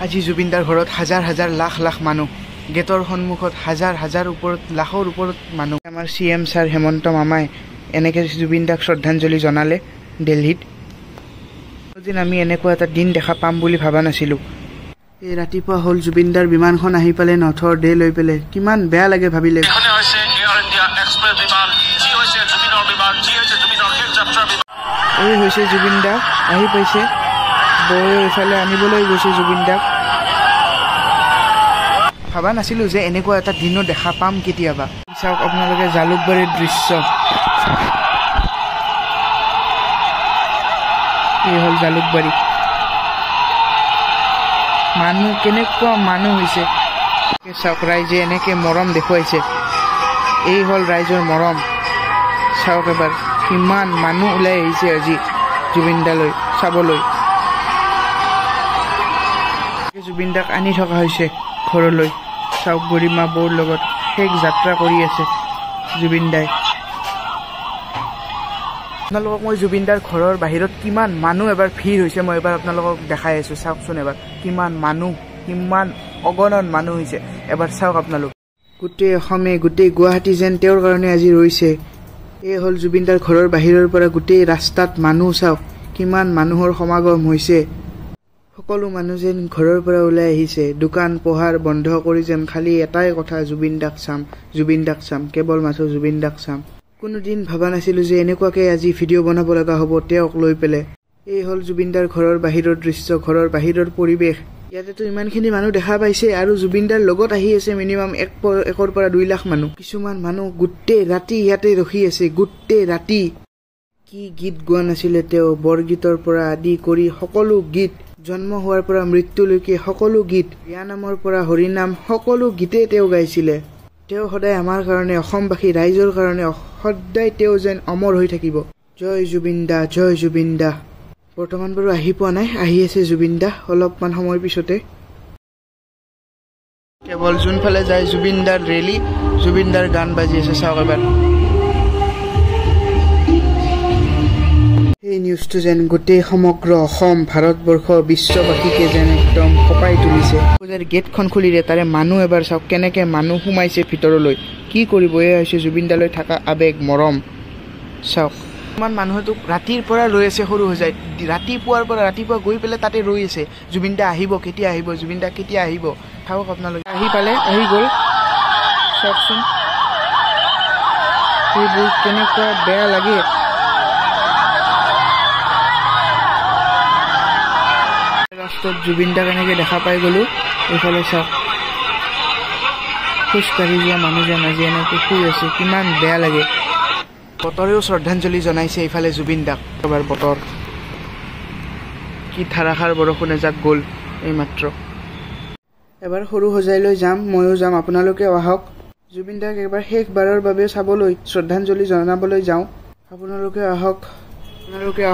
আজি জুবিনদাৰ ঘৰত হাজাৰ হাজাৰ লাখ লাখ মানুহ, গেটৰ সন্মুখত হাজাৰ হাজাৰ ওপৰত লাখৰ ওপৰত মানুহ। আমাৰ চি এম ছাৰ হেমন্ত মামাই এনেকৈ জুবিনদাক শ্ৰদ্ধাঞ্জলি জনালে দিল্লীত। কোনোদিন আমি এনেকুৱা এটা দিন দেখা পাম বুলি ভবা নাছিলোঁ। এই ৰাতিপুৱা হ'ল, জুবিনদাৰ বিমানখন আহি পালে নথৰ ডে লৈ পেলাই। কিমান বেয়া লাগে ভাবিলে। এই হৈছে জুবিন দা আহি পাইছে, বৌ এইফালে আনিবলৈ গৈছে জুবিন দাক। ভবা নাছিলোঁ যে এনেকুৱা এটা দিনো দেখা পাম কেতিয়াবা। চাওক আপোনালোকে জালুকবাৰীৰ দৃশ্য। এই হ'ল জালুকবাৰী। মানুহ কেনেকুৱা মানুহ হৈছে চাওক, ৰাইজে এনেকে মৰম দেখুৱাইছে। এই হ'ল ৰাইজৰ মৰম। চাওক এবাৰ কিমান মানুহ ওলাই আহিছে আজি জুবিন দালৈ চাবলৈ। জুবিন দাক আনি থকা হৈছে ঘৰলৈ। চাওক গৰিমা বৌৰ লগত শেষ যাত্ৰা কৰি আছে জুবিন দাই। আপোনালোকক মই জুবিন দাৰ ঘৰৰ বাহিৰত কিমান মানুহ এবাৰ ভিৰ হৈছে মই এবাৰ আপোনালোকক দেখাই আছোঁ। চাওকচোন এবাৰ কিমান মানুহ, কিমান অগণন মানুহ হৈছে, এবাৰ চাওক আপোনালোক। গোটেই অসমে গোটেই গুৱাহাটী যেন তেওঁৰ কাৰণে আজি ৰৈছে। এই হ'ল জুবিন দাৰ ঘৰৰ বাহিৰৰ পৰা গোটেই ৰাস্তাত মানুহ। চাওক কিমান মানুহৰ সমাগম হৈছে। সকলো মানুহ যেন ঘৰৰ পৰা ওলাই আহিছে, দোকান পোহাৰ বন্ধ কৰি যেন খালি এটাই কথা, জুবিন দাক চাম, জুবিন দাক চাম, কেৱল মাথো জুবিন দাক চাম। কোনোদিন ভবা নাছিলোঁ যে এনেকুৱাকৈ আজি ভিডিঅ' বনাব লগা হ'ব তেওঁক লৈ পেলাই। এই হ'ল জুবিন দাৰ ঘৰৰ বাহিৰৰ দৃশ্য, ঘৰৰ বাহিৰৰ পৰিৱেশ। ইয়াতেতো ইমানখিনি মানুহ দেখা পাইছে আৰু জুবিন দাৰ লগত আহি আছে মিনিমাম 1 পৰা 2 লাখ মানুহ। কিছুমান মানুহ গোটেই ৰাতি ইয়াতে ৰখি আছে, গোটেই ৰাতি। কি গীত গোৱা নাছিলে তেওঁ, বৰগীতৰ পৰা আদি কৰি সকলো গীত, জন্ম হোৱাৰ পৰা মৃত্যুলৈকে সকলো গীত, বিয়ানামৰ পৰা হৰিনাম, সকলো গীতেই তেওঁ গাইছিলে। তেওঁ সদায় আমাৰ কাৰণে, অসমবাসী ৰাইজৰ কাৰণে সদায় তেওঁ যেন অমৰ হৈ থাকিব। জয় জুবিন দা, জয় জুবিন দা। বৰ্তমান বাৰু আহি পোৱা নাই, আহি আছে জুবিন দা অলপমান সময়ৰ পিছতে। কেৱল যোনফালে যায় জুবিন দাৰ ৰেলী, জুবিন দাৰ গান বাজি আছে। চাওক এবাৰ। এই নিউজটো যেন গোটেই সমগ্ৰ অসম, ভাৰতবৰ্ষ, বিশ্ববাসীকে যেন একদম কঁপাই তুলিছে। গেটখন খুলি দিয়ে, তাৰে মানুহ এবাৰ চাওক কেনেকৈ মানুহ সোমাইছে ভিতৰলৈ। কি কৰিব, এয়া হৈছে জুবিন দালৈ থকা আৱেগ, মৰম। চাওক ইমান মানুহেতো ৰাতিৰ পৰা ৰৈ আছে সৰু হৈ যায়, ৰাতিপুৱাৰ পৰা ৰাতিপুৱা গৈ পেলাই তাতে ৰৈ আছে, জুবিন দা আহিব কেতিয়া আহিব, জুবিন দা কেতিয়া আহিব। চাওক আপোনালোকে আহি পালে, আহি গ'ল। চাওকচোন সেইবোৰ কেনেকুৱা বেয়া লাগে। লাষ্টত জুবিন দাক এনেকৈ দেখা পাই গ'লো। এইফালে চাওক খোজকাঢ়ি যোৱা মানুহজন আজি এনেকৈ শুই আছে, কিমান বেয়া লাগে। বতৰেও শ্ৰদ্ধাঞ্জলি জনাইছে এইফালে জুবিন দাক। এবাৰ বতৰ কি ধাৰাসাৰ বৰষুণ এজাক গ'ল এইমাত্ৰ। এবাৰ সৰু সজাইলৈ যাম, ময়ো যাম, আপোনালোকেও আহক। জুবিন দাক এবাৰ শেষবাৰৰ বাবে চাবলৈ, শ্ৰদ্ধাঞ্জলি জনাবলৈ যাওঁ। আপোনালোকে আহক, আপোনালোকে আহক।